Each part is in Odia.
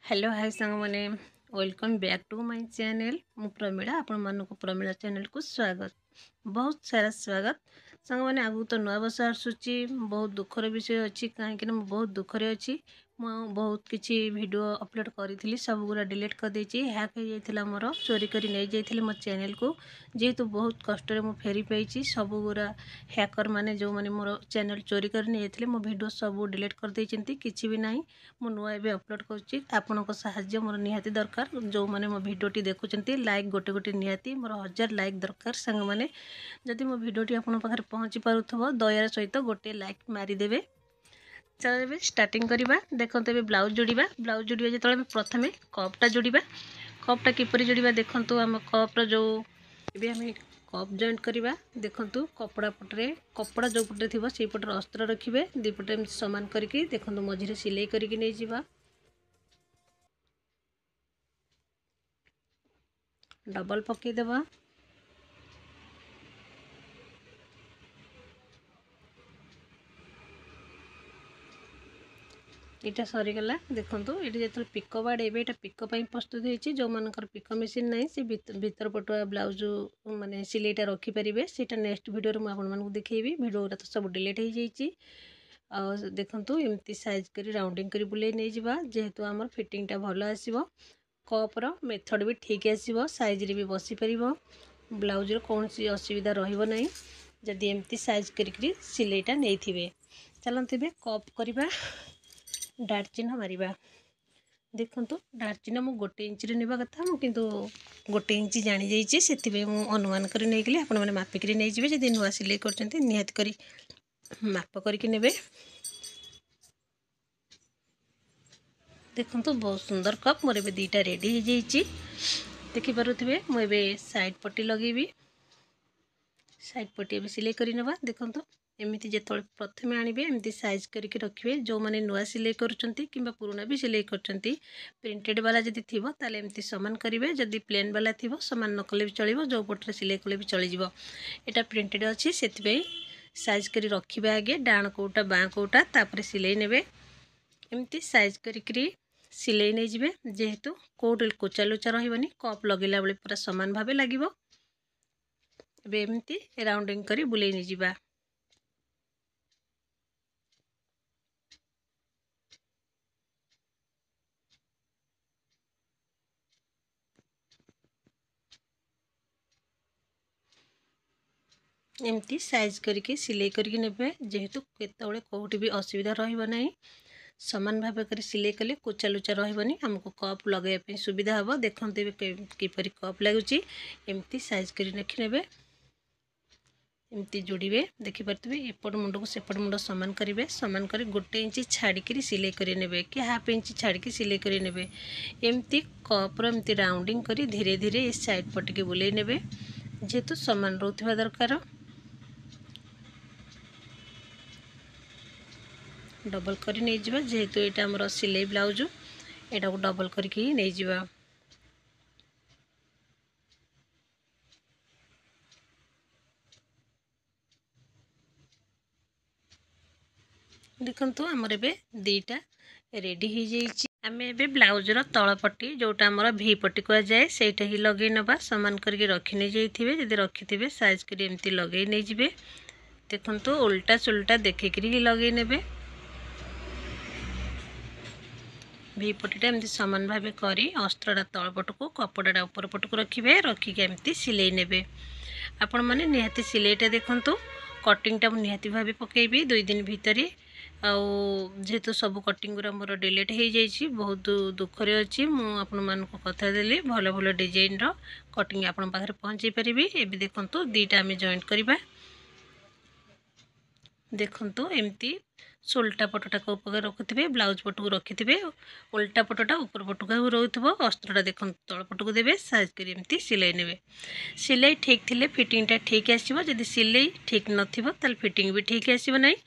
ହ୍ୟାଲୋ ହାଇ ସାଙ୍ଗମାନେ, welcome back to my channel. ମୁଁ ପ୍ରମିଳା, ଆପଣମାନଙ୍କୁ ପ୍ରମିଳା ଚ୍ୟାନେଲ୍କୁ ସ୍ୱାଗତ, ବହୁତ ସାରା ସ୍ୱାଗତ। ସାଙ୍ଗମାନେ, ଆଗକୁ ତ ନୂଆ ବର୍ଷ ଆସୁଛି। ବହୁତ ଦୁଃଖର ବିଷୟ ଅଛି, କାହିଁକିନା ମୁଁ ବହୁତ ଦୁଃଖରେ ଅଛି। ମୁଁ ବହୁତ କିଛି ଭିଡ଼ିଓ ଅପଲୋଡ଼ କରିଥିଲି, ସବୁଗୁଡ଼ା ଡିଲିଟ୍ କରିଦେଇଛି। ହ୍ୟାକ୍ ହେଇଯାଇଥିଲା ମୋର, ଚୋରି କରି ନେଇଯାଇଥିଲେ ମୋ ଚ୍ୟାନେଲ୍କୁ। ଯେହେତୁ ବହୁତ କଷ୍ଟରେ ମୁଁ ଫେରି ପାଇଛି। ସବୁଗୁଡ଼ା ହ୍ୟାକର୍ ମାନେ ଯେଉଁମାନେ ମୋର ଚ୍ୟାନେଲ୍ ଚୋରି କରି ନେଇଯାଇଥିଲେ, ମୋ ଭିଡ଼ିଓ ସବୁ ଡିଲିଟ୍ କରିଦେଇଛନ୍ତି, କିଛି ବି ନାହିଁ। ମୁଁ ନୂଆ ଏବେ ଅପଲୋଡ଼ କରୁଛି। ଆପଣଙ୍କ ସାହାଯ୍ୟ ମୋର ନିହାତି ଦରକାର। ଯେଉଁମାନେ ମୋ ଭିଡ଼ିଓଟି ଦେଖୁଛନ୍ତି, ଲାଇକ୍ ଗୋଟେ ଗୋଟେ ନିହାତି, ମୋର 1000 ଲାଇକ୍ ଦରକାର। ସାଙ୍ଗମାନେ, ଯଦି ମୋ ଭିଡ଼ିଓଟି ଆପଣଙ୍କ ପାଖରେ ପହଞ୍ଚି ପାରୁଥିବ, ଦୟାର ସହିତ ଗୋଟିଏ ଲାଇକ୍ ମାରିଦେବେ। ଚାଲ ଏବେ ଷ୍ଟାର୍ଟିଂ କରିବା। ଦେଖନ୍ତୁ, ଏବେ ବ୍ଲାଉଜ୍ ଯୋଡ଼ିବା। ବ୍ଲାଉଜ୍ ଯୋଡ଼ିବା ଯେତେବେଳେ ଆମେ ପ୍ରଥମେ କପ୍ଟା ଯୋଡ଼ିବା। କପ୍ଟା କିପରି ଯୋଡ଼ିବା ଦେଖନ୍ତୁ। ଆମ କପ୍ର ଯେଉଁ ଏବେ ଆମେ କପ୍ ଜଏଣ୍ଟ କରିବା। ଦେଖନ୍ତୁ, କପଡ଼ା ପଟରେ, କପଡ଼ା ଯେଉଁ ପଟରେ ଥିବ ସେଇ ପଟରେ ଅସ୍ତ୍ର ରଖିବେ। ଦୁଇ ପଟେ ଏମିତି ସମାନ କରିକି ଦେଖନ୍ତୁ, ମଝିରେ ସିଲେଇ କରିକି ନେଇଯିବା, ଡବଲ୍ ପକାଇଦେବା। ଏଇଟା ସରିଗଲା। ଦେଖନ୍ତୁ, ଏଇଠି ଯେତେବେଳେ ପିକ ବାଡ଼େଇବେ, ଏଇଟା ପିକ ପାଇଁ ପ୍ରସ୍ତୁତ ହେଇଛି। ଯେଉଁମାନଙ୍କର ପିକ ମେସିନ୍ ନାହିଁ, ସେ ଭିତର ପଟୁଆ ବ୍ଲାଉଜ୍ ମାନେ ସିଲେଇଟା ରଖିପାରିବେ। ସେଇଟା ନେକ୍ସଟ ଭିଡ଼ିଓରେ ମୁଁ ଆପଣମାନଙ୍କୁ ଦେଖେଇବି। ଭିଡ଼ିଓ ଗୁଡ଼ା ତ ସବୁ ଡିଲିଟ୍ ହେଇଯାଇଛି। ଆଉ ଦେଖନ୍ତୁ, ଏମିତି ସାଇଜ୍ କରି ରାଉଣ୍ଡିଂ କରି ବୁଲେଇ ନେଇଯିବା। ଯେହେତୁ ଆମର ଫିଟିଂଟା ଭଲ ଆସିବ, କପ୍ର ମେଥଡ଼ ବି ଠିକ୍ ଆସିବ, ସାଇଜ୍ରେ ବି ବସିପାରିବ, ବ୍ଲାଉଜ୍ର କୌଣସି ଅସୁବିଧା ରହିବ ନାହିଁ ଯଦି ଏମିତି ସାଇଜ୍ କରିକିରି ସିଲେଇଟା ନେଇଥିବେ। ଚାଲନ୍ତୁ ଏବେ କପ୍ କରିବା, ଡାଟ୍ ଚିହ୍ନ ମାରିବା। ଦେଖନ୍ତୁ, ଡାଟ୍ ଚିହ୍ନ ମୁଁ 1 ଇଞ୍ଚରେ ନେବା କଥା, ମୁଁ କିନ୍ତୁ 1 ଇଞ୍ଚ ଜାଣିଯାଇଛି, ସେଥିପାଇଁ ମୁଁ ଅନୁମାନ କରି ନେଇଗଲି। ଆପଣମାନେ ମାପିକିରି ନେଇଯିବେ। ଯଦି ନୂଆ ସିଲେଇ କରୁଛନ୍ତି, ନିହାତି କରି ମାପ କରିକି ନେବେ। ଦେଖନ୍ତୁ, ବହୁତ ସୁନ୍ଦର କପ୍ ମୋର ଏବେ 2ଟା ରେଡ଼ି ହେଇଯାଇଛି, ଦେଖିପାରୁଥିବେ। ମୁଁ ଏବେ ସାଇଡ଼୍ ପଟି ଲଗେଇବି। ସାଇଡ଼୍ ପଟି ଏବେ ସିଲେଇ କରି ନେବା। ଦେଖନ୍ତୁ, ଏମିତି ଯେତେବେଳେ ପ୍ରଥମେ ଆଣିବେ, ଏମିତି ସାଇଜ୍ କରିକି ରଖିବେ। ଯେଉଁମାନେ ନୂଆ ସିଲେଇ କରୁଛନ୍ତି କିମ୍ବା ପୁରୁଣା ବି ସିଲେଇ କରୁଛନ୍ତି, ପ୍ରିଣ୍ଟେଡ଼୍ ବାଲା ଯଦି ଥିବ ତାହେଲେ ଏମିତି ସମାନ କରିବେ। ଯଦି ପ୍ଲେନ୍ ବାଲା ଥିବ, ସମାନ ନ କଲେ ବି ଚଳିବ, ଯେଉଁ ପଟରେ ସିଲେଇ କଲେ ବି ଚଳିଯିବ। ଏଇଟା ପ୍ରିଣ୍ଟେଡ଼୍ ଅଛି, ସେଥିପାଇଁ ସାଇଜ୍ କରି ରଖିବେ ଆଗେ, ଡାହାଣ କେଉଁଟା ବାଁ କେଉଁଟା, ତାପରେ ସିଲେଇ ନେବେ। ଏମିତି ସାଇଜ୍ କରିକିରି ସିଲେଇ ନେଇଯିବେ, ଯେହେତୁ କେଉଁଠି କୋଚା ଲୋଚା ରହିବନି, କପ୍ ଲଗେଇଲା ବେଳେ ପୁରା ସମାନ ଭାବେ ଲାଗିବ। ଏବେ ଏମିତି ରାଉଣ୍ଡିଂ କରି ବୁଲେଇ ନେଇଯିବା। ଏମିତି ସାଇଜ୍ କରିକି ସିଲେଇ କରିକି ନେବେ, ଯେହେତୁ କେତେବେଳେ କେଉଁଠି ବି ଅସୁବିଧା ରହିବ ନାହିଁ। ସମାନ ଭାବେ କରି ସିଲେଇ କଲେ କୋଚା ଲୁଚା ରହିବନି, ଆମକୁ କପ୍ ଲଗାଇବା ପାଇଁ ସୁବିଧା ହେବ। ଦେଖନ୍ତୁ ଏବେ କିପରି କପ୍ ଲାଗୁଛି। ଏମିତି ସାଇଜ୍ କରି ରଖିନେବେ, ଏମିତି ଯୋଡ଼ିବେ। ଦେଖିପାରୁଥିବେ, ଏପଟ ମୁଣ୍ଡକୁ ସେପଟ ମୁଣ୍ଡ ସମାନ କରିବେ। ସମାନ କରି 1 ଇଞ୍ଚ ଛାଡ଼ିକିରି ସିଲେଇ କରି ନେବେ କି ହାଫ୍ ଇଞ୍ଚ ଛାଡ଼ିକି ସିଲେଇ କରି ନେବେ। ଏମିତି କପ୍ର ଏମିତି ରାଉଣ୍ଡିଂ କରି ଧୀରେ ଧୀରେ ଏ ସାଇଡ଼୍ ପଟିକି ବୁଲେଇ ନେବେ, ଯେହେତୁ ସମାନ ରହୁଥିବା ଦରକାର। ଡବଲ୍ କରି ନେଇଯିବା, ଯେହେତୁ ଏଇଟା ଆମର ସିଲେଇ ବ୍ଲାଉଜ୍, ଏଇଟାକୁ ଡବଲ୍ କରିକି ହିଁ ନେଇଯିବା। ଦେଖନ୍ତୁ, ଆମର ଏବେ 2ଟା ରେଡ଼ି ହେଇଯାଇଛି। ଆମେ ଏବେ ବ୍ଲାଉଜ୍ର ତଳ ପଟି, ଯେଉଁଟା ଆମର ଭି ପଟି କୁହାଯାଏ, ସେଇଟା ହିଁ ଲଗେଇ ନେବା। ସମାନ କରିକି ରଖି ନେଇଯାଇଥିବେ, ଯଦି ରଖିଥିବେ ସାଇଜ୍ କରି ଏମିତି ଲଗେଇ ନେଇଯିବେ। ଦେଖନ୍ତୁ, ଓଲଟା ସୁଲଟା ଦେଖିକିରି ହିଁ ଲଗେଇ ନେବେ। ଭି ପଟିଟା ଏମିତି ସମାନ ଭାବେ କରି ଅସ୍ତ୍ରଟା ତଳ ପଟକୁ, କପଡ଼ାଟା ଉପର ପଟକୁ ରଖିବେ। ରଖିକି ଏମିତି ସିଲେଇ ନେବେ। ଆପଣମାନେ ନିହାତି ସିଲେଇଟା ଦେଖନ୍ତୁ। କଟିଂଟା ମୁଁ ନିହାତି ଭାବେ ପକାଇବି 2 ଦିନ ଭିତରେ। ଆଉ ଯେହେତୁ ସବୁ କଟିଂ ଗୁଡ଼ା ମୋର ଡିଲିଟ୍ ହେଇଯାଇଛି, ବହୁତ ଦୁଃଖରେ ଅଛି। ମୁଁ ଆପଣମାନଙ୍କୁ କଥା ଦେଲି, ଭଲ ଭଲ ଡିଜାଇନର କଟିଂ ଆପଣଙ୍କ ପାଖରେ ପହଞ୍ଚାଇ ପାରିବି। ଏବେ ଦେଖନ୍ତୁ, 2ଟା ଆମେ ଜଏଣ୍ଟ କରିବା। ଦେଖନ୍ତୁ, ଏମିତି ସୋଲଟା ପଟଟାକୁ ଉପରେ ରଖୁଥିବେ, ବ୍ଲାଉଜ୍ ପଟକୁ ରଖିଥିବେ, ଓଲଟା ପଟଟା ଉପର ପଟକୁ ରହୁଥିବ। ଅସ୍ତ୍ରଟା ଦେଖନ୍ତୁ ତଳ ପଟକୁ ଦେବେ, ସାଇଜ୍ କରି ଏମିତି ସିଲେଇ ନେବେ। ସିଲେଇ ଠିକ୍ ଥିଲେ ଫିଟିଂଟା ଠିକ୍ ଆସିବ। ଯଦି ସିଲେଇ ଠିକ୍ ନଥିବ, ତାହେଲେ ଫିଟିଂ ବି ଠିକ୍ ଆସିବ ନାହିଁ।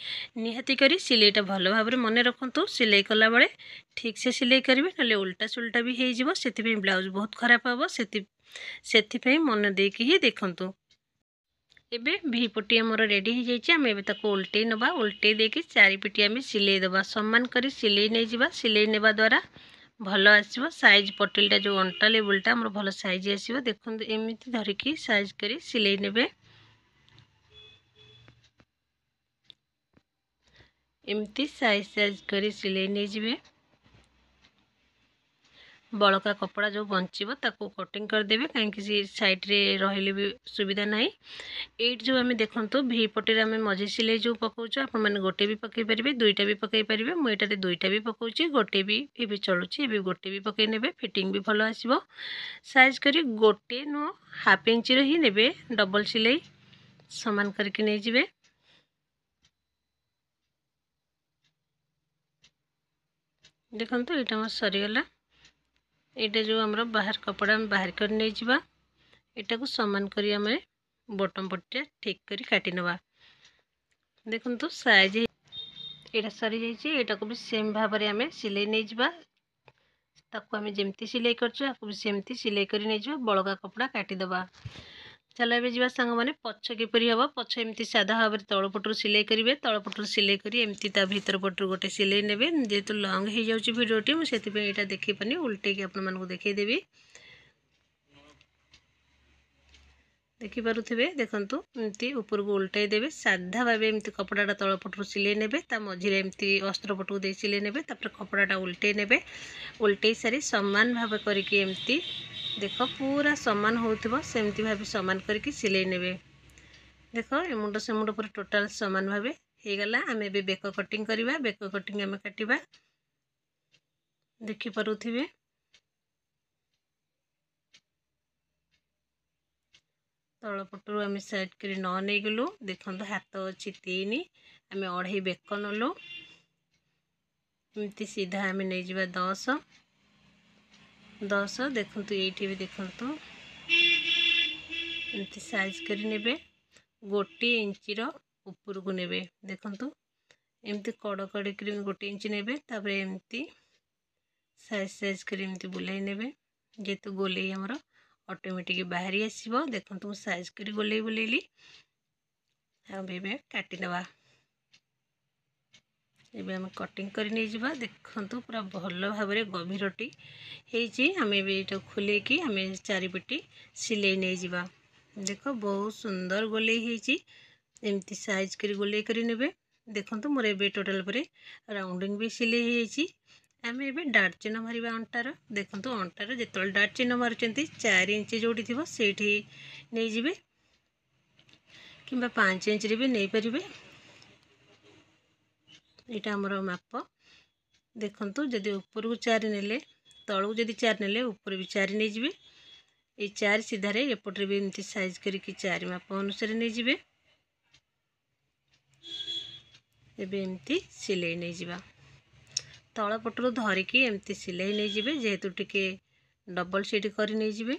ନିହାତି କରି ସିଲେଇଟା ଭଲ ଭାବରେ ମନେ ରଖନ୍ତୁ। ସିଲେଇ କଲାବେଳେ ଠିକ୍ ସେ ସିଲେଇ କରିବେ, ନହେଲେ ଓଲଟା ସୁଲଟା ବି ହେଇଯିବ, ସେଥିପାଇଁ ବ୍ଲାଉଜ୍ ବହୁତ ଖରାପ ହେବ। ସେଥିପାଇଁ ମନ ଦେଇକି ହିଁ ଦେଖନ୍ତୁ। ଏବେ ଭି ପଟି ଆମର ରେଡ଼ି ହେଇଯାଇଛି। ଆମେ ଏବେ ତାକୁ ଓଲଟେଇ ନେବା। ଓଲଟେଇ ଦେଇକି ଚାରିପିଟି ଆମେ ସିଲେଇ ଦେବା, ସମାନ କରି ସିଲେଇ ନେଇଯିବା। ସିଲେଇ ନେବା ଦ୍ୱାରା ଭଲ ଆସିବ। ସାଇଜ୍ ପଟିଲଟା ଯେଉଁ ଅଣ୍ଟା ଲେବୁଲଟା ଆମର ଭଲ ସାଇଜ୍ ଆସିବ। ଦେଖନ୍ତୁ ଏମିତି ଧରିକି ସାଇଜ୍ କରି ସିଲେଇ ନେବେ। ଏମିତି ସାଇଜ୍ ସାଇଜ୍ କରି ସିଲେଇ ନେଇଯିବେ। ବଳକା କପଡ଼ା ଯେଉଁ ବଞ୍ଚିବ ତାକୁ କଟିଂ କରିଦେବେ, କାହିଁକି ସେ ସାଇଡ଼୍ରେ ରହିଲେ ବି ସୁବିଧା ନାହିଁ। ଏଇଠି ଯେଉଁ ଆମେ ଦେଖନ୍ତୁ ଭି ପଟିରେ ଆମେ ମଝି ସିଲେଇ ଯେଉଁ ପକାଉଛୁ, ଆପଣମାନେ ଗୋଟେ ବି ପକାଇ ପାରିବେ, ଦୁଇଟା ବି ପକାଇ ପାରିବେ। ମୁଁ ଏଇଟାରେ ଦୁଇଟା ବି ପକାଉଛି, ଗୋଟେ ବି ଏବେ ଚଳୁଛି। ଏବେ ଗୋଟେ ବି ପକାଇ ନେବେ, ଫିଟିଂ ବି ଭଲ ଆସିବ। ସାଇଜ୍ କରି ଗୋଟେ ନୁହଁ, ହାଫ୍ ଇଞ୍ଚର ହିଁ ନେବେ। ଡବଲ୍ ସିଲେଇ ସମାନ କରିକି ନେଇଯିବେ। ଦେଖନ୍ତୁ ଏଇଟା ଆମର ସରିଗଲା। ଏଇଟା ଯେଉଁ ଆମର ବାହାର କପଡ଼ା ଆମେ ବାହାର କରି ନେଇଯିବା। ଏଟାକୁ ସମାନ କରି ଆମେ ବଟମ୍ ପଟିଟା ଠିକ୍ କରି କାଟି ନେବା। ଦେଖନ୍ତୁ ସାଇଜ୍ ଏଇଟା ସରିଯାଇଛି। ଏଇଟାକୁ ବି ସେମ୍ ଭାବରେ ଆମେ ସିଲେଇ ନେଇଯିବା। ତାକୁ ଆମେ ଯେମିତି ସିଲେଇ କରିଛୁ, ଆକୁ ବି ସେମିତି ସିଲେଇ କରି ନେଇଯିବା। ବଳକା କପଡ଼ା କାଟିଦେବା। ଚାଲ ଏବେ ଯିବା ସାଙ୍ଗମାନେ, ପଛ କିପରି ହେବ। ପଛ ଏମିତି ସାଧା ଭାବରେ ତଳ ପଟରୁ ସିଲେଇ କରିବେ। ତଳ ପଟରୁ ସିଲେଇ କରି ଏମିତି ତା ଭିତର ପଟରୁ ଗୋଟେ ସିଲେଇ ନେବେ। ଯେହେତୁ ଲଙ୍ଗ୍ ହେଇଯାଉଛି ଭିଡ଼ିଓଟି, ମୁଁ ସେଥିପାଇଁ ଏଇଟା ଦେଖେଇ ପାରୁନି, ଉଲଟେଇକି ଆପଣମାନଙ୍କୁ ଦେଖେଇଦେବି। ଦେଖିପାରୁଥିବେ। ଦେଖନ୍ତୁ ଏମିତି ଉପରକୁ ଓଲଟାଇ ଦେବେ। ସାଧା ଭାବେ ଏମିତି କପଡ଼ାଟା ତଳ ପଟରୁ ସିଲେଇ ନେବେ, ତା ମଝିରେ ଏମିତି ଅସ୍ତ୍ର ପଟକୁ ଦେଇ ସିଲେଇ ନେବେ, ତାପରେ କପଡ଼ାଟା ଓଲଟେଇ ନେବେ। ଓଲଟେଇ ସାରି ସମାନ ଭାବେ କରିକି ଏମିତି ଦେଖ ପୁରା ସମାନ ହେଉଥିବ, ସେମିତି ଭାବେ ସମାନ କରିକି ସିଲେଇ ନେବେ। ଦେଖ ଏ ମୁଣ୍ଡ ସେ ମୁଣ୍ଡ ପୁରା ଟୋଟାଲ୍ ସମାନ ଭାବେ ହେଇଗଲା। ଆମେ ଏବେ ବେକ କଟିଂ କରିବା। ବେକ କଟିଂ ଆମେ କାଟିବା, ଦେଖିପାରୁଥିବେ। ତଳ ପଟରୁ ଆମେ ସାଇଡ଼୍ କରି ନ ନେଇଗଲୁ। ଦେଖନ୍ତୁ ହାତ ଅଛି 3, ଆମେ ଅଢ଼େଇ ବେକ ନେଲୁ। ଏମିତି ସିଧା ଆମେ ନେଇଯିବା 10, 10। ଦେଖନ୍ତୁ ଏଇଠି ବି ଦେଖନ୍ତୁ ଏମିତି ସାଇଜ୍ କରି ନେବେ, ଗୋଟିଏ ଇଞ୍ଚିର ଉପରକୁ ନେବେ। ଦେଖନ୍ତୁ ଏମିତି କଡ଼ କଡ଼ିକିରି ଗୋଟେ ଇଞ୍ଚ ନେବେ, ତାପରେ ଏମିତି ସାଇଜ୍ ସାଇଜ୍ କରି ଏମିତି ବୁଲେଇ ନେବେ। ଯେହେତୁ ଗୋଲେଇ ଆମର ଅଟୋମେଟିକ୍ ବାହାରି ଆସିବ। ଦେଖନ୍ତୁ ମୁଁ ସାଇଜ୍ କରି ଗୋଲେଇ ବୁଲେଇଲି। ଆଉ ଏବେ କାଟିନେବା। ଏବେ ଆମେ କଟିଂ କରି ନେଇଯିବା। ଦେଖନ୍ତୁ ପୁରା ଭଲ ଭାବରେ ଗଭୀରଟି ହେଇଛି। ଆମେ ଏବେ ଏଇଟାକୁ ଖୋଲେଇକି ଆମେ ଚାରିପଟି ସିଲେଇ ନେଇଯିବା। ଦେଖ ବହୁତ ସୁନ୍ଦର ଗୋଲେଇ ହେଇଛି। ଏମିତି ସାଇଜ୍ କରି ଗୋଲେଇ କରି ନେବେ। ଦେଖନ୍ତୁ ମୋର ଏବେ ଟୋଟାଲ୍ ପରେ ରାଉଣ୍ଡିଂ ବି ସିଲେଇ ହେଇଯାଇଛି। ଆମେ ଏବେ ଡାଟ୍ ଚିହ୍ନ ମାରିବା ଅଣ୍ଟାର। ଦେଖନ୍ତୁ ଅଣ୍ଟାର ଯେତେବେଳେ ଡାଟ୍ ଚିହ୍ନ ମାରୁଛନ୍ତି, 4 ଇଞ୍ଚ ଯେଉଁଠି ଥିବ ସେଇଠି ନେଇଯିବେ, କିମ୍ବା 5 ଇଞ୍ଚରେ ବି ନେଇପାରିବେ। ଏଇଟା ଆମର ମାପ। ଦେଖନ୍ତୁ ଯଦି ଉପରକୁ 4 ନେଲେ, ତଳକୁ ଯଦି 4 ନେଲେ, ଉପରେ ବି 4 ନେଇଯିବେ। ଏଇ 4 ସିଧାରେ ଏପଟରେ ବି ଏମିତି ସାଇଜ୍ କରିକି 4 ମାପ ଅନୁସାରେ ନେଇଯିବେ। ଏବେ ଏମିତି ସିଲେଇ ନେଇଯିବା। ତଳ ପଟରୁ ଧରିକି ଏମିତି ସିଲେଇ ନେଇଯିବେ, ଯେହେତୁ ଟିକେ ଡବଲ୍ ସିଟ୍ କରି ନେଇଯିବେ।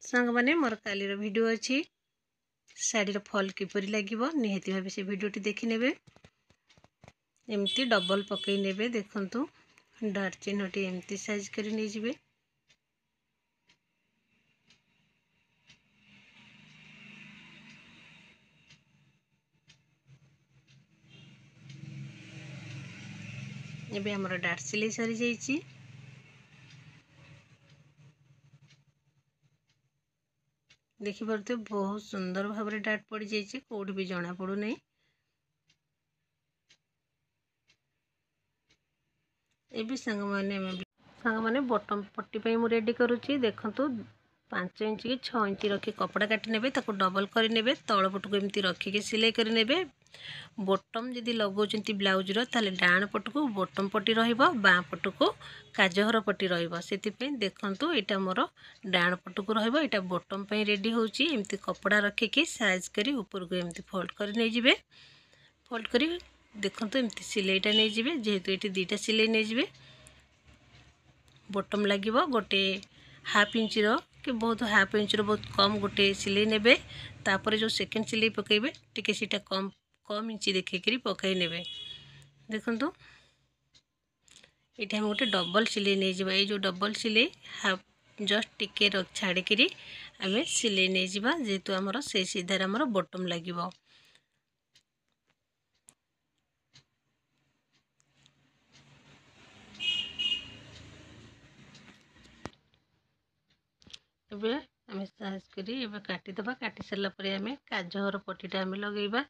ସାଙ୍ଗମାନେ, ମୋର କାଲିର ଭିଡ଼ିଓ ଅଛି ଶାଢ଼ୀର ଫଲ୍ କିପରି ଲାଗିବ, ନିହାତି ଭାବେ ସେ ଭିଡ଼ିଓଟି ଦେଖିନେବେ। ଏମିତି ଡବଲ୍ ପକାଇ ନେବେ। ଦେଖନ୍ତୁ ଡାଟ୍ ଚିହ୍ନଟି ଏମିତି ସାଇଜ୍ କରି ନେଇଯିବେ। ଏବେ ଆମର ଡାଟ୍ ସିଲେଇ ସରିଯାଇଛି। ଦେଖିପାରୁଥିବେ ବହୁତ ସୁନ୍ଦର ଭାବରେ ଡାଟ୍ ପଡ଼ିଯାଇଛି, କେଉଁଠି ବି ଜଣାପଡ଼ୁନାହିଁ। ଏବେ ସାଙ୍ଗମାନେ, ଆମେ ସାଙ୍ଗମାନେ ବଟମ୍ ପଟି ପାଇଁ ମୁଁ ରେଡ଼ି କରୁଛି। ଦେଖନ୍ତୁ 5 ଇଞ୍ଚ କି 6 ଇଞ୍ଚ ରଖି କପଡ଼ା କାଟି ନେବେ, ତାକୁ ଡବଲ୍ କରିନେବେ, ତଳ ପଟକୁ ଏମିତି ରଖିକି ସିଲେଇ କରିନେବେ। ବଟମ୍ ଯଦି ଲଗାଉଛନ୍ତି ବ୍ଲାଉଜ୍ର, ତାହେଲେ ଡାହାଣ ପଟକୁ ବଟମ୍ ପଟି ରହିବ, ବାଁ ପଟକୁ କାଜଘର ପଟି ରହିବ। ସେଥିପାଇଁ ଦେଖନ୍ତୁ ଏଇଟା ମୋର ଡାହାଣ ପଟକୁ ରହିବ। ଏଇଟା ବଟମ୍ ପାଇଁ ରେଡ଼ି ହେଉଛି। ଏମିତି କପଡ଼ା ରଖିକି ସାଇଜ୍ କରି ଉପରକୁ ଏମିତି ଫୋଲ୍ଡ କରି ନେଇଯିବେ। ଫୋଲ୍ଡ କରି ଦେଖନ୍ତୁ ଏମିତି ସିଲେଇଟା ନେଇଯିବେ। ଯେହେତୁ ଏଇଠି 2ଟା ସିଲେଇ ନେଇଯିବେ, ବଟମ୍ ଲାଗିବ। ଗୋଟେ ହାଫ୍ ଇଞ୍ଚର କି ବହୁତ ହାଫ୍ ଇଞ୍ଚର ବହୁତ କମ୍ ଗୋଟେ ସିଲେଇ ନେବେ। ତାପରେ ଯେଉଁ ସେକେଣ୍ଡ ସିଲେଇ ପକାଇବେ, ଟିକେ ସେଇଟା କମ୍ କମ୍ ଇଞ୍ଚ ଦେଖିକିରି ପକାଇ ନେବେ। ଦେଖନ୍ତୁ ଏଇଠି ଆମେ ଗୋଟେ ଡବଲ୍ ସିଲେଇ ନେଇଯିବା। ଏଇ ଯେଉଁ ଡବଲ୍ ସିଲେଇ ହାଫ୍ ଜଷ୍ଟ ଟିକେ ଛାଡ଼ିକିରି ଆମେ ସିଲେଇ ନେଇଯିବା, ଯେହେତୁ ଆମର ସେଇ ସିଧାରେ ଆମର ବଟମ୍ ଲାଗିବ। ଏବେ ଆମେ ସାଇଜ୍ କରି ଏବେ କାଟିଦେବା। କାଟି ସାରିଲା ପରେ ଆମେ କାଜ ଘର ପଟିଟା ଆମେ ଲଗେଇବା।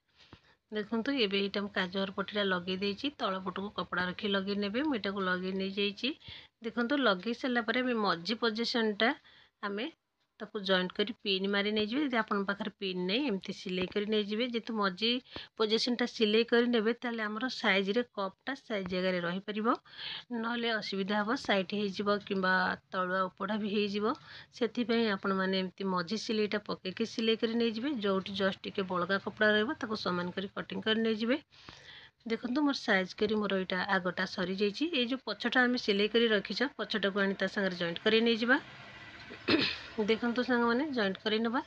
ଦେଖନ୍ତୁ, ଏବେ ଏଇଟା ମୁଁ କାଜ ଘର ପଟିଟା ଲଗେଇ ଦେଇଛି। ତଳ ପଟକୁ କପଡ଼ା ରଖି ଲଗେଇ ନେବେ। ମୁଁ ଏଇଟାକୁ ଲଗେଇ ନେଇଯାଇଛି। ଦେଖନ୍ତୁ, ଲଗେଇ ସାରିଲା ପରେ ଆମେ ମଝି ପୋଜିସନ୍ଟା ଆମେ ତାକୁ ଜଏଣ୍ଟ କରି ପିନ୍ ମାରି ନେଇଯିବେ। ଯଦି ଆପଣଙ୍କ ପାଖରେ ପିନ୍ ନାହିଁ, ଏମିତି ସିଲେଇ କରି ନେଇଯିବେ। ଯେହେତୁ ମଝି ପୋଜିସନ୍ଟା ସିଲେଇ କରି ନେବେ, ତାହେଲେ ଆମର ସାଇଜ୍ରେ କପ୍ଟା ସାଇଜ୍ ଜାଗାରେ ରହିପାରିବ, ନହେଲେ ଅସୁବିଧା ହେବ, ସାଇଡ଼୍ ହେଇଯିବ କିମ୍ବା ତଳୁଆ ଉପଡ଼ା ବି ହେଇଯିବ। ସେଥିପାଇଁ ଆପଣମାନେ ଏମିତି ମଝି ସିଲେଇଟା ପକେଇକି ସିଲେଇ କରି ନେଇଯିବେ। ଯେଉଁଠି ଜଷ୍ଟ ଟିକେ ବଳକା କପଡ଼ା ରହିବ, ତାକୁ ସମାନ କରି କଟିଂ କରି ନେଇଯିବେ। ଦେଖନ୍ତୁ, ମୋର ସାଇଜ୍ କରି ମୋର ଏଇଟା ଆଗଟା ସରିଯାଇଛି। ଏଇ ଯେଉଁ ପଛଟା ଆମେ ସିଲେଇ କରି ରଖିଛ, ପଛଟାକୁ ଆଣି ତା ସାଙ୍ଗରେ ଜଏଣ୍ଟ କରି ନେଇଯିବା। ଦେଖନ୍ତୁ ସାଙ୍ଗମାନେ, ଜଏଣ୍ଟ କରି ନେବା।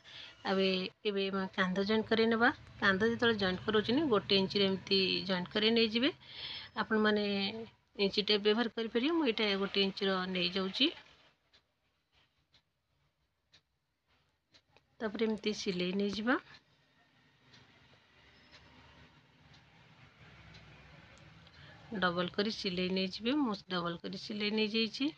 ଆଉ ଏବେ କାନ୍ଧ ଜଏଣ୍ଟ କରି ନେବା। କାନ୍ଧ ଯେତେବେଳେ ଜଏଣ୍ଟ କରାଉଛନ୍ତି, 1 ଇଞ୍ଚରେ ଏମିତି ଜଏଣ୍ଟ କରି ନେଇଯିବେ। ଆପଣମାନେ ଇଞ୍ଚି ଟେପ୍ ବ୍ୟବହାର କରିପାରିବେ। ମୁଁ ଏଇଟା 1 ଇଞ୍ଚର ନେଇଯାଉଛି। ତାପରେ ଏମିତି ସିଲେଇ ନେଇଯିବା। ଡବଲ୍ କରି ସିଲେଇ ନେଇଯିବେ। ମୁଁ ଡବଲ୍ କରି ସିଲେଇ ନେଇଯାଇଛି।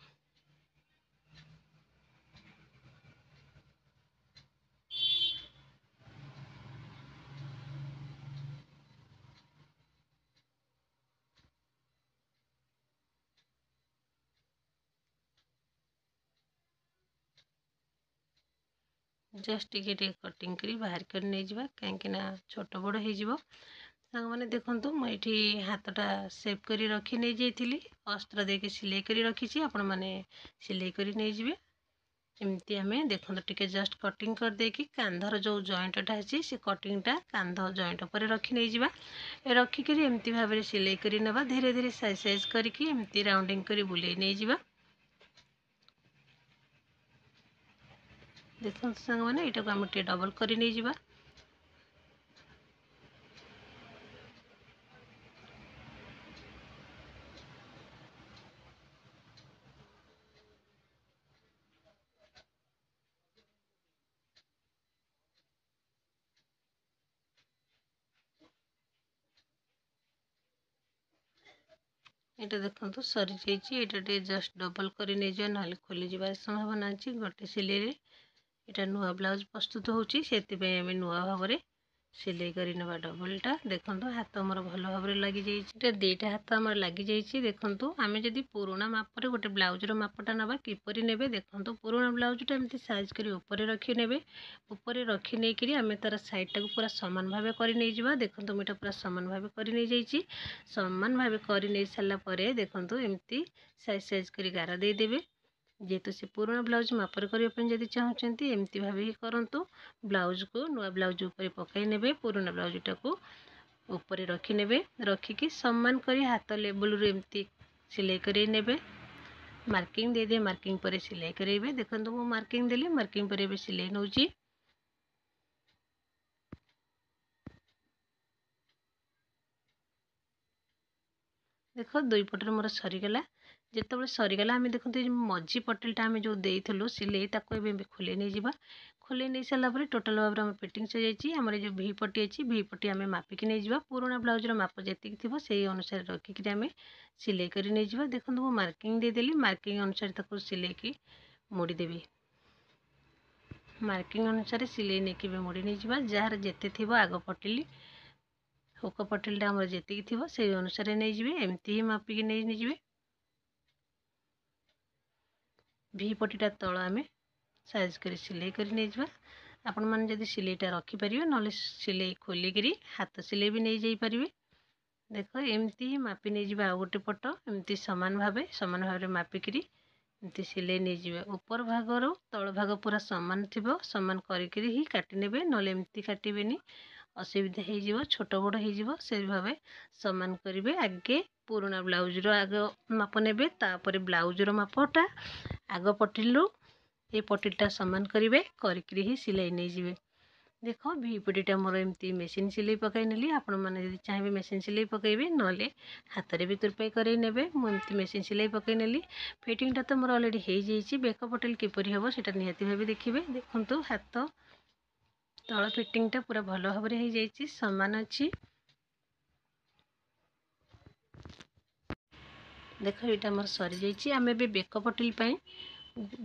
ଜଷ୍ଟ ଟିକେ ଟିକେ କଟିଂ କରି ବାହାର କରି ନେଇଯିବା, କାହିଁକିନା ଛୋଟ ବଡ଼ ହେଇଯିବ। ସାଙ୍ଗମାନେ ଦେଖନ୍ତୁ, ମୁଁ ଏଇଠି ହାତଟା ସେପ୍ କରି ରଖି ନେଇଯାଇଥିଲି, ଅସ୍ତ୍ର ଦେଇକି ସିଲେଇ କରି ରଖିଛି। ଆପଣମାନେ ସିଲେଇ କରି ନେଇଯିବେ। ଏମିତି ଆମେ ଦେଖନ୍ତୁ, ଟିକେ ଜଷ୍ଟ କଟିଂ କରିଦେଇକି କାନ୍ଧର ଯେଉଁ ଜଏଣ୍ଟଟା ଅଛି, ସେ କଟିଂଟା କାନ୍ଧ ଜଏଣ୍ଟ ଉପରେ ରଖି ନେଇଯିବା। ରଖିକିରି ଏମିତି ଭାବରେ ସିଲେଇ କରି ନେବା। ଧୀରେ ଧୀରେ ସାଇଜ୍ ସାଇଜ୍ କରିକି ଏମିତି ରାଉଣ୍ଡିଂ କରି ବୁଲେଇ ନେଇଯିବା। ଦେଖନ୍ତୁ ସାଙ୍ଗମାନେ, ଏଇଟାକୁ ଆମେ ଟିକେ ଡବଲ୍ କରି ନେଇଯିବା। ଏଇଟା ଦେଖନ୍ତୁ, ସରିଯାଇଛି। ଏଇଟା ଟିକେ ଜଷ୍ଟ ଡବଲ୍ କରି ନେଇଯିବା, ନହେଲେ ଖୋଲିଯିବାର ସମ୍ଭାବନା ଅଛି ଗୋଟେ ସିଲେଇରେ। ଏଇଟା ନୂଆ ବ୍ଲାଉଜ୍ ପ୍ରସ୍ତୁତ ହେଉଛି, ସେଥିପାଇଁ ଆମେ ନୂଆ ଭାବରେ ସିଲେଇ କରି ନେବା ଡବଲଟା। ଦେଖନ୍ତୁ, ହାତ ଆମର ଭଲ ଭାବରେ ଲାଗିଯାଇଛି। ଏଇଟା 2ଟା ହାତ ଆମର ଲାଗିଯାଇଛି। ଦେଖନ୍ତୁ, ଆମେ ଯଦି ପୁରୁଣା ମାପରେ ଗୋଟେ ବ୍ଲାଉଜର ମାପଟା ନେବା, କିପରି ନେବେ? ଦେଖନ୍ତୁ, ପୁରୁଣା ବ୍ଲାଉଜଟା ଏମିତି ସାଇଜ୍ କରି ଉପରେ ରଖି ନେବେ। ଉପରେ ରଖି ନେଇକରି ଆମେ ତା'ର ସାଇଡ଼୍ଟାକୁ ପୁରା ସମାନ ଭାବେ କରି ନେଇଯିବା। ଦେଖନ୍ତୁ, ମୁଁ ଏଇଟା ପୁରା ସମାନ ଭାବେ କରି ନେଇଯାଇଛି। ସମାନ ଭାବେ କରି ନେଇ ସାରିଲା ପରେ ଦେଖନ୍ତୁ, ଏମିତି ସାଇଜ୍ ସାଇଜ୍ କରି ଗାର ଦେଇଦେବେ। ଯେହେତୁ ସେ ପୁରୁଣା ବ୍ଲାଉଜ୍ ମାପରେ କରିବା ପାଇଁ ଯଦି ଚାହୁଁଛନ୍ତି, ଏମିତି ଭାବେ ହିଁ କରନ୍ତୁ। ବ୍ଲାଉଜକୁ ନୂଆ ବ୍ଲାଉଜ୍ ଉପରେ ପକାଇ ନେବେ, ପୁରୁଣା ବ୍ଲାଉଜଟାକୁ ଉପରେ ରଖିନେବେ। ରଖିକି ସମାନ କରି ହାତ ଲେବୁଲରୁ ଏମିତି ସିଲେଇ କରେଇ ନେବେ। ମାର୍କିଂ ଦେଇଦେବେ, ମାର୍କିଂ ପରେ ସିଲେଇ କରେଇବେ। ଦେଖନ୍ତୁ, ମୁଁ ମାର୍କିଂ ଦେଲି, ମାର୍କିଂ ପରେ ଏବେ ସିଲେଇ ନେଉଛି। ଦେଖ, ଦୁଇ ପଟରେ ମୋର ସରିଗଲା। ଯେତେବେଳେ ସରିଗଲା, ଆମେ ଦେଖନ୍ତୁ, ଏଇ ମଝି ପଟିଲଟା ଆମେ ଯେଉଁ ଦେଇଥିଲୁ ସିଲେଇ, ତାକୁ ଏବେ ଏବେ ଖୋଲେଇ ନେଇଯିବା। ଖୋଲେଇ ନେଇ ସାରିଲା ପରେ ଟୋଟାଲ୍ ଭାବରେ ଆମର ଫିଟିଂ ସରିଯାଇଛି। ଆମର ଯେଉଁ ଭି ପଟି ଅଛି, ଭି ପଟି ଆମେ ମାପିକି ନେଇଯିବା। ପୁରୁଣା ବ୍ଲାଉଜର ମାପ ଯେତିକି ଥିବ, ସେଇ ଅନୁସାରେ ରଖିକିରି ଆମେ ସିଲେଇ କରି ନେଇଯିବା। ଦେଖନ୍ତୁ, ମୁଁ ମାର୍କିଂ ଦେଇଦେଲି, ମାର୍କିଂ ଅନୁସାରେ ତାକୁ ସିଲେଇକି ମୋଡ଼ିଦେବି। ମାର୍କିଂ ଅନୁସାରେ ସିଲେଇ ନେଇକି ଏବେ ମୋଡ଼ି ନେଇଯିବା। ଯାହାର ଯେତେ ଥିବ, ଆଗ ପଟିଲି ହୁକ ପଟିଲଟା ଆମର ଯେତିକି ଥିବ, ସେଇ ଅନୁସାରେ ନେଇଯିବେ। ଏମିତି ହିଁ ମାପିକି ନେଇ ନେଇଯିବେ। ଭି ପଟିଟା ତଳ ଆମେ ସାଇଜ୍ କରି ସିଲେଇ କରି ନେଇଯିବା। ଆପଣମାନେ ଯଦି ସିଲେଇଟା ରଖିପାରିବେ, ନହେଲେ ସିଲେଇ ଖୋଲିକିରି ହାତ ସିଲେଇ ବି ନେଇଯାଇପାରିବେ। ଦେଖ, ଏମିତି ହିଁ ମାପି ନେଇଯିବା। ଆଉ ଗୋଟେ ପଟ ଏମିତି ସମାନ ଭାବେ, ସମାନ ଭାବରେ ମାପିକିରି ଏମିତି ସିଲେଇ ନେଇଯିବେ। ଉପର ଭାଗରୁ ତଳ ଭାଗ ପୁରା ସମାନ ଥିବ, ସମାନ କରିକିରି ହିଁ କାଟି ନେବେ, ନହେଲେ ଏମିତି କାଟିବେନି, ଅସୁବିଧା ହେଇଯିବ, ଛୋଟ ବଡ଼ ହେଇଯିବ। ସେଇ ଭାବେ ସମାନ କରିବେ। ଆଗେ ପୁରୁଣା ବ୍ଲାଉଜର ଆଗ ମାପ ନେବେ, ତାପରେ ବ୍ଲାଉଜର ମାପଟା ଆଗ ପଟିଲରୁ ଏ ପଟିଲଟା ସମାନ କରିବେ, କରିକିରି ହିଁ ସିଲେଇ ନେଇଯିବେ। ଦେଖ, ଭି ପଟିଟା ମୋର ଏମିତି ମେସିନ୍ ସିଲେଇ ପକାଇ ନେଲି। ଆପଣମାନେ ଯଦି ଚାହିଁବେ, ମେସିନ୍ ସିଲେଇ ପକାଇବେ, ନହେଲେ ହାତରେ ବି ତୁରପାଇ କରେଇ ନେବେ। ମୁଁ ଏମିତି ମେସିନ୍ ସିଲେଇ ପକାଇ ନେଲି। ଫିଟିଂଟା ତ ମୋର ଅଲରେଡ଼ି ହେଇଯାଇଛି। ବେକ ପଟିଲ କିପରି ହେବ, ସେଇଟା ନିହାତି ଭାବେ ଦେଖିବେ। ଦେଖନ୍ତୁ, ହାତ ତଳ ଫିଟିଂଟା ପୁରା ଭଲ ଭାବରେ ହେଇଯାଇଛି, ସମାନ ଅଛି। ଦେଖ, ଏଇଟା ଆମର ସରିଯାଇଛି। ଆମେ ଏବେ ବେକ ପଟିଲ ପାଇଁ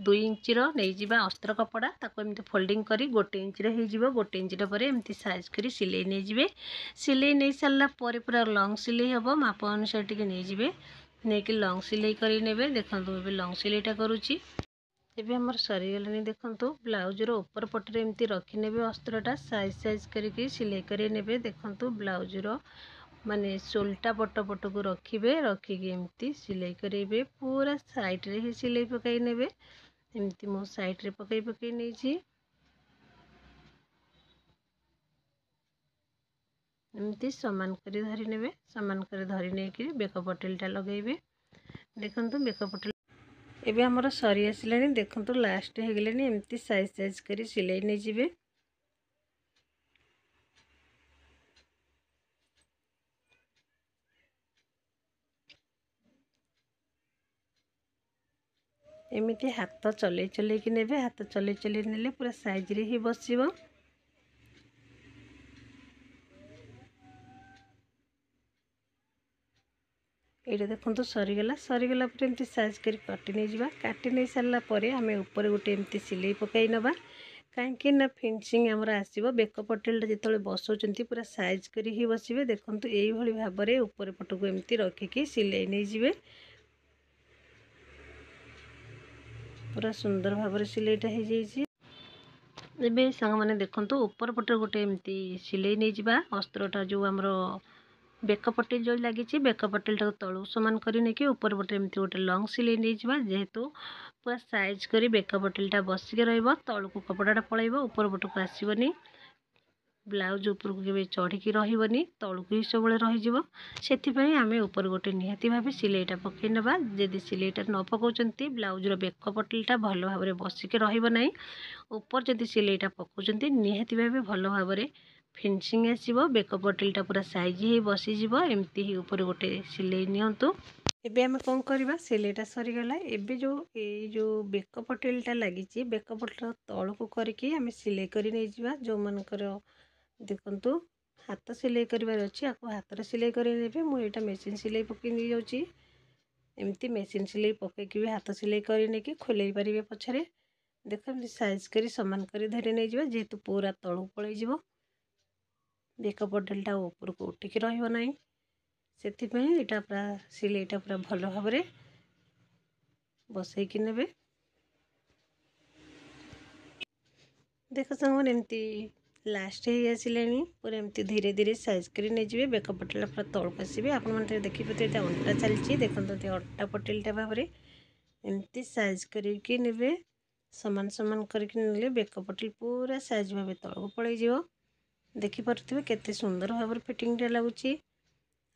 2 ଇଞ୍ଚର ନେଇଯିବା ଅସ୍ତ୍ର କପଡ଼ା, ତାକୁ ଏମିତି ଫୋଲ୍ଡିଂ କରି 1 ଇଞ୍ଚର ହେଇଯିବ। 1 ଇଞ୍ଚର ପରେ ଏମିତି ସାଇଜ୍ କରି ସିଲେଇ ନେଇଯିବେ। ସିଲେଇ ନେଇ ସାରିଲା ପରେ ପୁରା ଲଙ୍ଗ୍ ସିଲେଇ ହେବ, ମାପ ଅନୁସାରେ ଟିକେ ନେଇଯିବେ, ନେଇକି ଲଙ୍ଗ୍ ସିଲେଇ କରି ନେବେ। ଦେଖନ୍ତୁ ଏବେ ଲଙ୍ଗ୍ ସିଲେଇଟା କରୁଛି। ଏବେ ଆମର ସରିଗଲାଣି। ଦେଖନ୍ତୁ ବ୍ଲାଉଜ୍ର ଉପର ପଟରେ ଏମିତି ରଖିନେବେ, ଅସ୍ତ୍ରଟା ସାଇଜ୍ ସାଇଜ୍ କରିକି ସିଲେଇ କରି ନେବେ। ଦେଖନ୍ତୁ ବ୍ଲାଉଜ୍ର ମାନେ ସୋଲଟା ପଟ ପଟକୁ ରଖିବେ, ରଖିକି ଏମିତି ସିଲେଇ କରାଇବେ। ପୁରା ସାଇଡ଼୍ରେ ହିଁ ସିଲେଇ ପକାଇ ନେବେ। ଏମିତି ମୁଁ ସାଇଡ଼୍ରେ ପକାଇ ପକାଇ ନେଇଛି। ଏମିତି ସମାନ କରି ଧରି ନେବେ। ସମାନ କରି ଧରି ନେଇକରି ବେକ ପଟେଲଟା ଲଗାଇବେ। ଦେଖନ୍ତୁ ବେକ ପଟେଲ ଏବେ ଆମର ସରି ଆସିଲାଣି। ଦେଖନ୍ତୁ ଲାଷ୍ଟ ହେଇଗଲାଣି। ଏମିତି ସାଇଜ୍ ସାଇଜ୍ କରି ସିଲେଇ ନେଇଯିବେ। ଏମିତି ହାତ ଚଲେଇ ଚଲେଇକି ନେବେ। ହାତ ଚଲେଇ ଚଲେଇ ନେଲେ ପୁରା ସାଇଜ୍ରେ ହିଁ ବସିବ। ଏଇଟା ଦେଖନ୍ତୁ ସରିଗଲା। ସରିଗଲା ପରେ ଏମିତି ସାଇଜ୍ କରି କାଟି ନେଇଯିବା। କାଟି ନେଇ ସାରିଲା ପରେ ଆମେ ଉପରେ ଗୋଟେ ଏମିତି ସିଲେଇ ପକାଇ ନେବା, କାହିଁକି ନା ଫିନିସିଂ ଆମର ଆସିବ। ବେକ ପଟେଲଟା ଯେତେବେଳେ ବସାଉଛନ୍ତି ପୁରା ସାଇଜ୍ କରି ହିଁ ବସିବେ। ଦେଖନ୍ତୁ ଏଇଭଳି ଭାବରେ ଉପରେ ପଟକୁ ଏମିତି ରଖିକି ସିଲେଇ ନେଇଯିବେ। ପୁରା ସୁନ୍ଦର ଭାବରେ ସିଲେଇଟା ହେଇଯାଇଛି। ଏବେ ସାଙ୍ଗମାନେ ଦେଖନ୍ତୁ ଉପର ପଟରେ ଗୋଟେ ଏମିତି ସିଲେଇ ନେଇଯିବା। ଅସ୍ତ୍ରଟା ଯେଉଁ ଆମର ବେକ ପଟେଲ ଯେଉଁ ଲାଗିଛି, ବେକ ପଟେଲଟାକୁ ତଳକୁ ସମାନ କରି ନେଇକି ଉପର ପଟେ ଏମିତି ଗୋଟେ ଲଙ୍ଗ୍ ସିଲେଇ ନେଇଯିବା। ଯେହେତୁ ପୁରା ସାଇଜ୍ କରି ବେକ ପଟେଲଟା ବସିକି ରହିବ, ତଳକୁ କପଡ଼ାଟା ପଳେଇବ, ଉପର ପଟକୁ ଆସିବନି। ବ୍ଲାଉଜ୍ ଉପରକୁ କେବେ ଚଢ଼ିକି ରହିବନି, ତଳକୁ ହିଁ ସବୁବେଳେ ରହିଯିବ। ସେଥିପାଇଁ ଆମେ ଉପରେ ଗୋଟେ ନିହାତି ଭାବେ ସିଲେଇଟା ପକାଇ ନେବା। ଯଦି ସିଲେଇଟା ନ ପକାଉଛନ୍ତି ବ୍ଲାଉଜ୍ର ବେକ ପଟେଲଟା ଭଲ ଭାବରେ ବସିକି ରହିବ ନାହିଁ। ଉପରେ ଯଦି ସିଲେଇଟା ପକାଉଛନ୍ତି ନିହାତି ଭାବେ ଭଲ ଭାବରେ ଫିନିସିଂ ଆସିବ, ବେକ ପଟେଲଟା ପୁରା ସାଇଜ୍ ହେଇ ବସିଯିବ। ଏମିତି ହିଁ ଉପରେ ଗୋଟେ ସିଲେଇ ନିଅନ୍ତୁ। ଏବେ ଆମେ କ'ଣ କରିବା, ସିଲେଇଟା ସରିଗଲା। ଏବେ ଯେଉଁ ଏଇ ଯେଉଁ ବେକ ପଟେଲଟା ଲାଗିଛି, ବେକ ପଟେଲ ତଳକୁ କରିକି ଆମେ ସିଲେଇ କରି ନେଇଯିବା। ଯେଉଁମାନଙ୍କର ଦେଖନ୍ତୁ ହାତ ସିଲେଇ କରିବାର ଅଛି, ଆକୁ ହାତରେ ସିଲେଇ କରି ନେବେ। ମୁଁ ଏଇଟା ମେସିନ୍ ସିଲେଇ ପକାଇ ନେଇଯାଉଛି। ଏମିତି ମେସିନ୍ ସିଲେଇ ପକାଇକି ବି ହାତ ସିଲେଇ କରି ନେଇକି ଖୋଲେଇ ପାରିବେ ପଛରେ। ଦେଖ ଏମିତି ସାଇଜ୍ କରି ସମାନ କରି ଧରି ନେଇଯିବା, ଯେହେତୁ ପୁରା ତଳକୁ ପଳେଇଯିବ, ବେକ ପଟେଲଟା ଉପରକୁ ଉଠିକି ରହିବ ନାହିଁ। ସେଥିପାଇଁ ଏଇଟା ପୁରା ସିଲେଇଟା ପୁରା ଭଲ ଭାବରେ ବସେଇକି ନେବେ। ଦେଖ ସାଙ୍ଗମାନେ ଏମିତି ଲାଷ୍ଟ ହେଇ ଆସିଲାଣି। ପୁରା ଏମିତି ଧୀରେ ଧୀରେ ସାଇଜ୍ କରି ନେଇଯିବେ। ବେକ ପଟେଲଟା ପୁରା ତଳକୁ ଆସିବେ। ଆପଣମାନେ ଦେଖିପାରୁଥିବେ ଏଇଟା ଅଣ୍ଟା ଚାଲିଛି। ଦେଖନ୍ତୁ ଅଣ୍ଟା ପଟେଲଟା ଭାବରେ ଏମିତି ସାଇଜ୍ କରିକି ନେବେ। ସମାନ ସମାନ କରିକି ନେଲେ ବେକ ପଟେଲ ପୁରା ସାଇଜ୍ ଭାବେ ତଳକୁ ପଳେଇଯିବ। ଦେଖିପାରୁଥିବେ କେତେ ସୁନ୍ଦର ଭାବରେ ଫିଟିଂଟା ଲାଗୁଛି।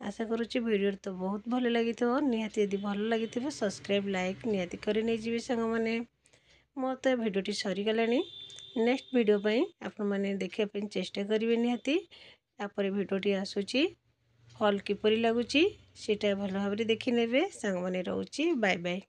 ଆଶା କରୁଛି ଭିଡ଼ିଓରେ ତ ବହୁତ ଭଲ ଲାଗିଥିବ। ନିହାତି ଯଦି ଭଲ ଲାଗିଥିବ ସବସ୍କ୍ରାଇବ୍ ଲାଇକ୍ ନିହାତି କରି ନେଇଯିବେ ସାଙ୍ଗମାନେ। ମୋର ତ ଭିଡ଼ିଓଟି ସରିଗଲାଣି। ନେକ୍ସଟ ଭିଡ଼ିଓ ପାଇଁ ଆପଣମାନେ ଦେଖିବା ପାଇଁ ଚେଷ୍ଟା କରିବେ ନିହାତି। ତାପରେ ଭିଡ଼ିଓଟି ଆସୁଛି, ଫଲ୍ କିପରି ଲାଗୁଛି ସେଇଟା ଭଲ ଭାବରେ ଦେଖିନେବେ ସାଙ୍ଗମାନେ। ରହୁଛି, ବାଏ ବାଏ।